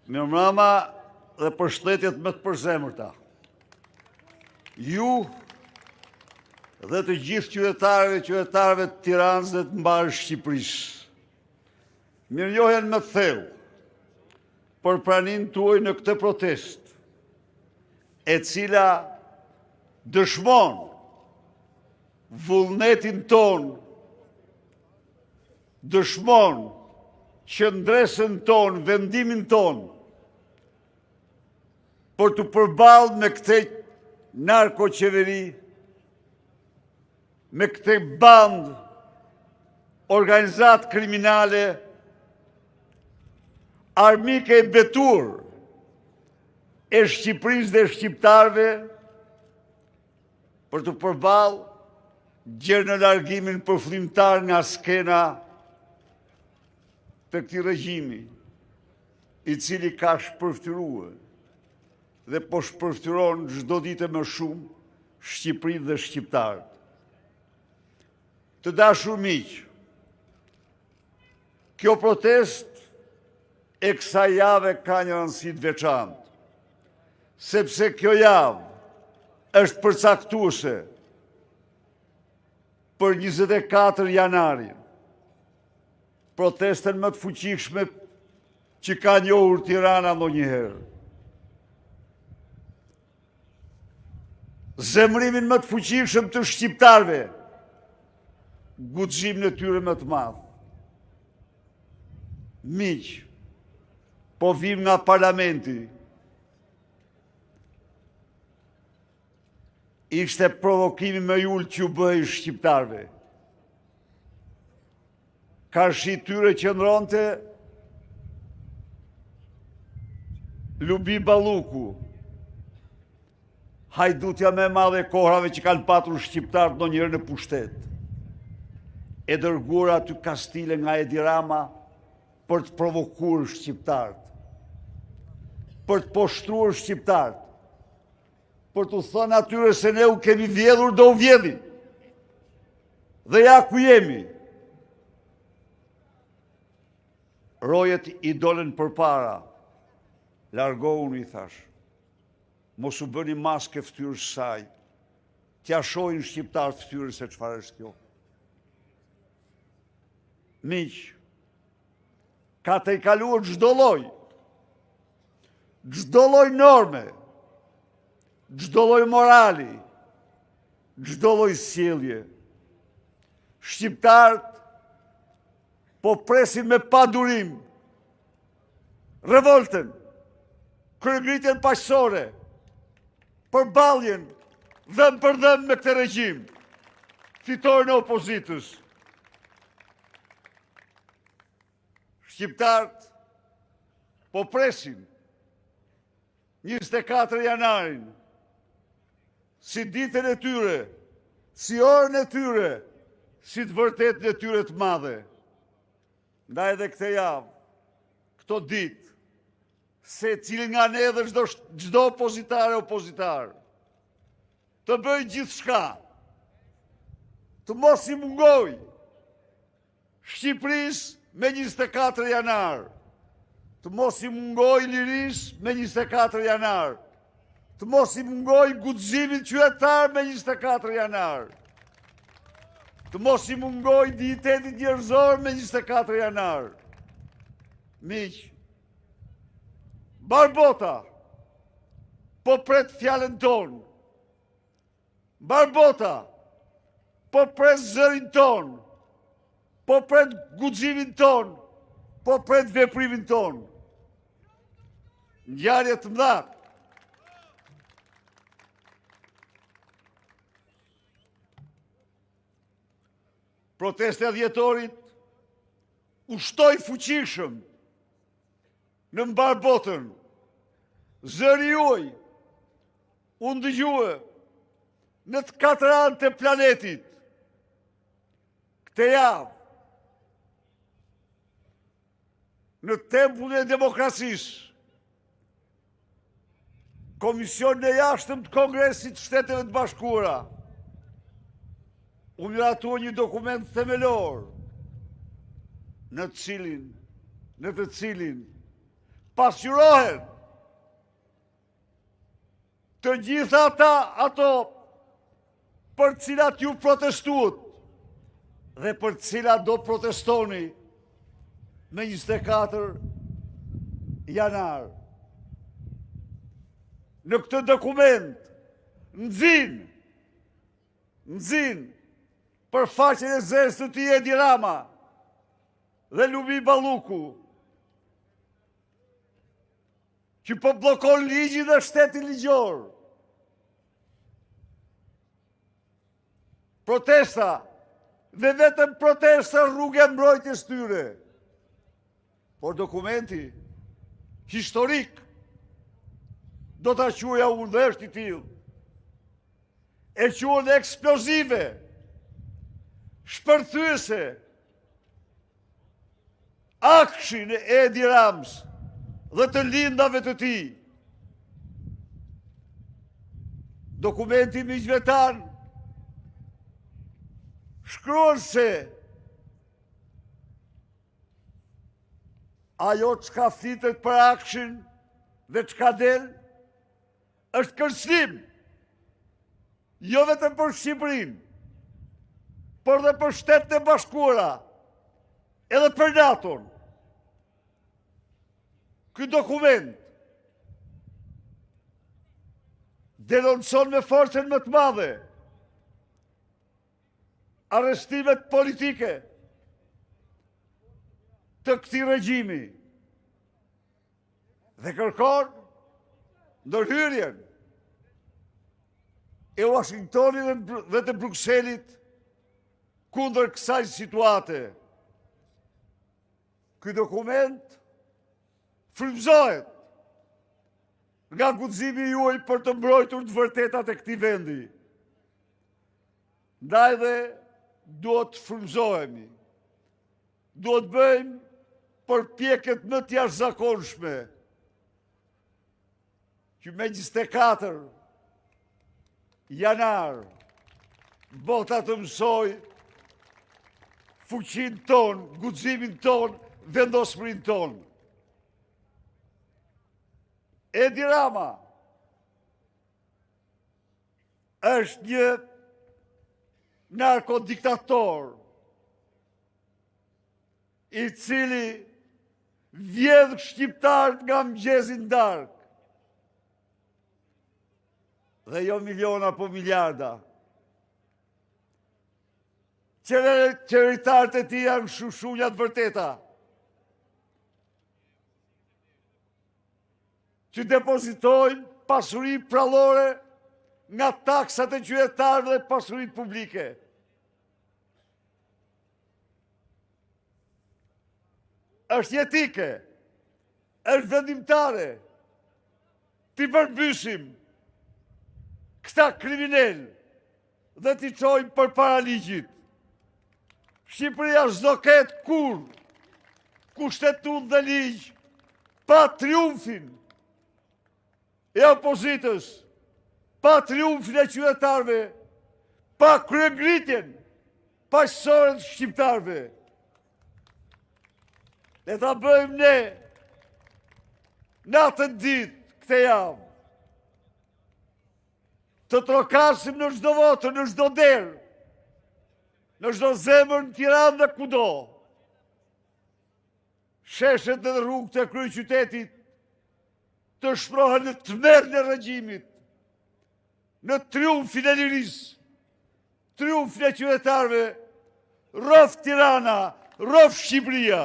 Mirëmbrëma dhe përshëndetjet më të përzemërta. Ju dhe të gjithë qytetarëve, qytetareve të Tiranës dhe të mbarë Shqipërisë. Mirënjohjen më të thellë për praninë tuaj në këtë protestë, e cila dëshmon vullnetin tonë dëshmon qëndresën tonë, vendimin tonë, për t'u përballë me këtë narkoqeveri, me këtë bandë, organizatë kriminale, armike e betuar e Shqipërisë dhe shqiptarëve, për t'u përballë gjer në largimin përfundimtar nga skena të këtij regjimi, i cili ka shpërfytyruar dhe po shpërfytyron çdo ditë e më shumë Shqipërinë dhe shqiptarët. Të dashur miq, kjo protestë e kësaj jave ka një rëndësi të veçantë, sepse kjo javë është përcaktuese për 24 janarin, protestën më të fuqishme që ka njohur Tirana ndonjëherë. Zemërimin më të fuqishëm të shqiptarëve, guximin e tyre më të madh. Miq, po vijmë nga parlamenti. Ishte provokimi më i ulët që u bëhej shqiptarëve. Karshi tyre qëndronte Lubi Balluku, hajdutja më e madhe e kohrave që kanë patur shqiptarët ndonjëherë në pushtet. E dërguar aty kastile nga Edi Rama për të provokuar shqiptarët, për të poshtruar shqiptarët, për t'u thënë atyre se ne u kemi vjedhur, do u vjedhim. Dhe ja ku jemi. Rojet i dolën përpara. Largohuni, i thashë. Mos u bëni maskë e fytyrës së saj. T'ia shohin shqiptarët fytyrën se çfarë është kjo. Miq, ka tejkaluar çdo lloj, çdo lloj norme, çdo lloj morali, çdo lloj sjellje. Shqiptarët po presin me padurim revoltën, kryengritjen paqësore, përballjen dhëmb për dhëmb me këtë regjim, fitoren e opozitës. Shqiptarët po presin 24 janarin, si ditën e tyre, si orën e tyre, si të vërtetën e tyre të madhe. Ndaj edhe këtë javë, këto ditë, secili nga ne dhe çdo, çdo opozitar e opozitar, të bëjë gjithçka, të mos i mungojë Shqipërisë me 24 janar, të mos i mungojë lirisë me 24 janar, të mos i mungojë guximit qytetar me 24 janar, të mos i mungojë dinjitetit njerëzor me 24 janar. Miq, mbarë bota po pret fjalën tonë, Mbarë bota po pret zërin tonë, po pret guximin tonë, po pret veprimin tonë. Ngjarje të mëdha. Protesta e dhjetorit u shtoi fuqishëm në mbarë botën. Zëri juaj u ndëgjua në të katër anët e planetit. Këtë javë, në tempullin e demokracisë, Komisionin e Jashtëm të Kongresit të Shteteve të Bashkuara, u miratua një dokument themelor në të cilin, në të cilin. Pasqyrohen të gjitha ata ato për të cilat ju protestuat dhe për të cilat do protestoni në 24 janar. Në këtë dokument nxin, nxin për faqen e zezë të tij Edi Rama dhe Lubi Balluku, që po bllokon ligjin dhe shtetin ligjor. Protesta dhe vetëm protesta rruga e mbrojtjes tyre. Por dokumenti historik do ta quaja unë dhe është i tillë. E quan eksplozive, shpërthyese, AKSHI-n e Edi Ramës dhe të Lindave të tij. Dokumenti miqve tanë shkruan se ajo çka flitet për AKSHI-n dhe çka del është kërcënim jo vetëm për Shqipërinë, por dhe për Shtetet e Bashkuara, edhe për NATO-n. Ky dokument denoncon me forcën më të madhe arrestimet politike të këtij regjimi. Dhe kërkon ndërhyrjen e Washingtonit dhe të Brukselit kundër kësaj situate. Ky dokument frymëzohet nga guximi juaj për të mbrojtur të vërtetat e këtij vendi. Ndaj dhe duhet të frymëzohemi. Duhet të bëjmë përpjekjet më të jashtëzakonshme që me 24 janar bota të mësojë fuqinë tonë, guximin tonë, vendosmërinë tonë. Edi Rama është një narkodiktator i cili vjedh shqiptarët nga mëngjesi në darkë. Dhe jo miliona, po miliarda. Qeveritarët e tij janë shushunja të vërteta. Që depozitojnë pasuri përrallore nga taksat e qytetarëve dhe pasuritë publike. Është jetike, është vendimtare, t'i përmbysim këta kriminelë dhe t'i çojmë përpara ligjit. Shqipëria s'do ketë kurrë kushtetutë dhe ligj pa triumfin e opozitës, pa triumfin e qytetarëve, pa kryengritjen paqësore të shqiptarëve. Le ta bëjmë ne në atë ditë këtë javë. Të trokasim në çdo votër, në çdo derë, në çdo zemër në Tiranë dhe kudo. Sheshet dhe rrugët e kryeqytetit të shndërrohen në tmerrin e regjimit, në triumfin e lirisë, triumfin e qytetarëve, rroftë Tirana, rroftë Shqipëria.